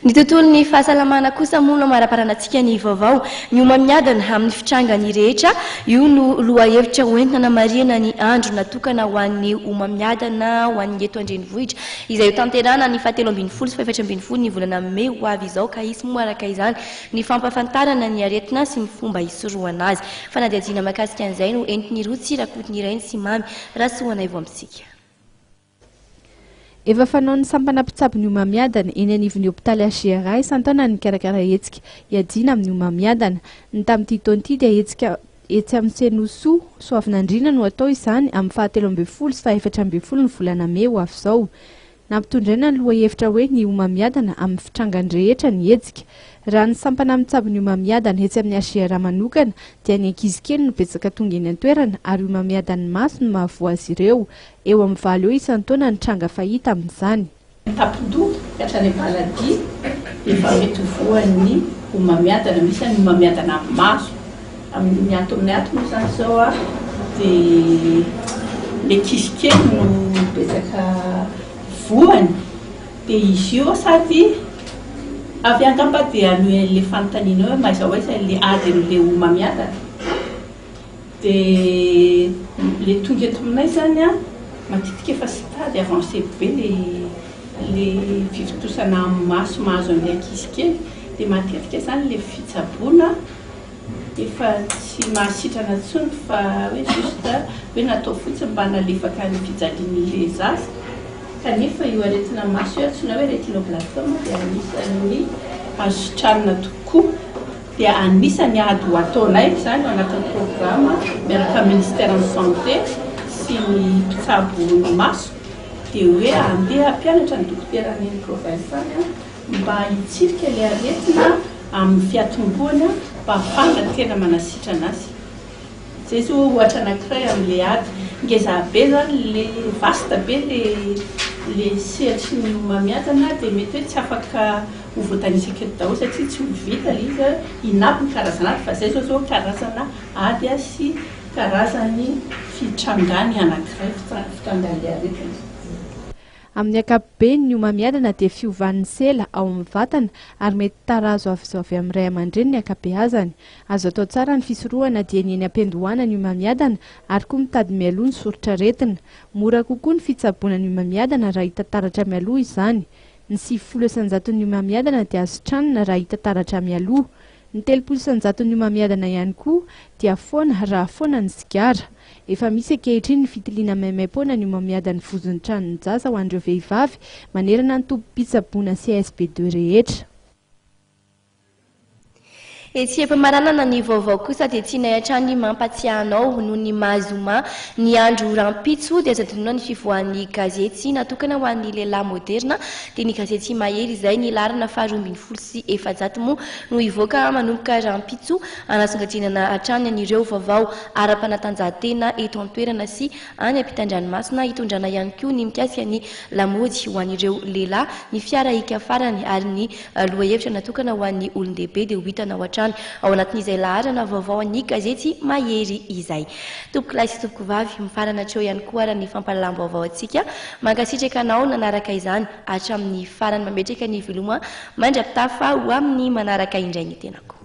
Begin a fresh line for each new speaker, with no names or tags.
Ny tontolon'ny fahasalamana kosa moa no amaraparanantsika ny vaovao. Ny homamiadana amin'ny fitrangany rehetra, io no lohahevitra hoentina hanamarihana ny andro natokana ho an'ny homamiadana ho an'ny eto an-drenivohitra, izay hotanterahana ny fahatelo ambin'ny folo sy fahefatra ambin'ny folo ny volana mey ho avy izao ka hisy moa araka izany ny fampahafantarana ny aretina sy ny fomba hisorohana azy. Fanadihadiana mahakasika an'izay no entin'i Rotsy Rakotonirainy sy Mamy Rasoanaivo amintsika.
Efa fanaon'ny sampana mpitsabo ny homamiadana eny anivon'ny hopitaly HJRA isan-taona ny mikarakara hetsika hiadiana amin'ny homamiadana. Ny tamin'ity taona ity dia hetsika etsy amin'ny Cenosoa, Soavinandriana no hatao izany amin'ny fahatelo ambin'ny folo sy fahefatra ambin'ny folo ny volana mey ho avy izao. Nampitondraina ny lohahevitra hoe ny homamiadana amin'ny fitrangany rehetra ny hetsika. Raha ny sampana mitsabo ny homamiadana etsy amin'ny HJRA manokana dia ny ankizy kely no betsaka tonga eny an-toerana ary homamiadan'ny maso no mahavoa azy ireo. Eo amin'ny valo eo isan-taona ny tranga fahita amin'izany.
Tampon-doha ka hatrany am-paladia efa mety ho voan'ny homamiadana. Misy ny homamiadana amin'ny maso. Amin'ny ato aminay ato moa izany izao dia ny ankizy kely no betsaka voany. Dia izy io sady avy angamba dia hanohy an'ilay fanontaniana hoe aiza ho aiza ilay adin'ilay homamiadana. Dia le tonga eto aminay zany an, matetika efa stade avancé be le le fivontosana amin'ny maso mahazo an'ilay ankizy kely, dia matetika zany le fitsaboana efa tsy mahasitrana intsony fa hoe juste hoe natao fotsiny mba hanalefaka ny fijalian'ilay zaza, kanefa io aretina maso io antsoina hoe retinoblastome dia anisan'ny azo sitranina tokoa. Dia anisan'ny ady ho ataonay izany ao anatin'ny programa miaraka amin'ny ministeran'ny santé sy ny mpitsabo ny maso dia hoe andeha hampianatra ny dokotera any amin'ny province any mba hitsirika ilay aretina amin'ny fiatombohany mba hahafahana tena manasitrana azy. Zay zao ohatra anakiray amle ady. Ngeza be zany le vaste be le le sehatry ny homamiadana dia mety hoe tsy afaka ho voatanisako eto daholo satria tsy ho vita le izy inona aby ny karazana ady fa zay zao zao karazana ady sy karazany fitrangany anakiray fitrangan'le aretina.
Amin'ny ankapobeny, ny homamiadana dia fiovan'ny sela ao amin'ny vatana ary mety tarazo avy avy amin'ny ray aman-dreny ny ankabeazany. Azo atao tsara ny fisorohana dieny eny am-piandohana ny homamiadana ary koa mitady mialoha ny soritr'aretina. Mora kokoa ny fitsaboana ny homamiadana raha hita taratra mialoha izany. Ny 90 isan-jaton'ny homamiadana dia azo sitranina raha hita taratra mialoha. Ny 30 isan-jaton'ny homamiadana ihany koa dia foana raha foana ny sigara. Efa misy ankehitriny ny fitiliana maimaimpoana ny homamiadan'ny vozon'ny tranon-jaza ho an'ireo vehivavy manerana ny tobim-pitsaboana CSB ii rehetra.
Etsy am-pamaranana ny vaovao kosa dia tianay hatrany mampatsiahy anao noho ny maha zoma ny andro rahampitso dia azo adinoina ny fivoahan'ny gazety natokana ho an'ny lehilahy moderina dia ny gazety Mahery izay ny laharana faha 412 moa no hivoaka manomboka rahampitso hanasongadinana hatrany an'ireo vaovao ara-panatanjahantena eto an-toerana sy any ampitan-dranomasina hitondrana ihany koa ny mikasika ny lamaody ho an'ireo lehilahy, ny fiara hika farany ary ny lohahevitra natokana ho an'ny olon-dehibe dia ho hitanao hatrany ao anatin'izay laharana vaovao an'ny gazety Mahery izay. Tompokolahy sy tompokovavy, mifarana hatreo ihany koa ary ny fampahalalam-baovao antsika. Mankasitraka anao nanaraka izany hatramin'ny farany. Mametraka ny veloma mandra-pitafa ho amin'ny manaraka indray ny tenako.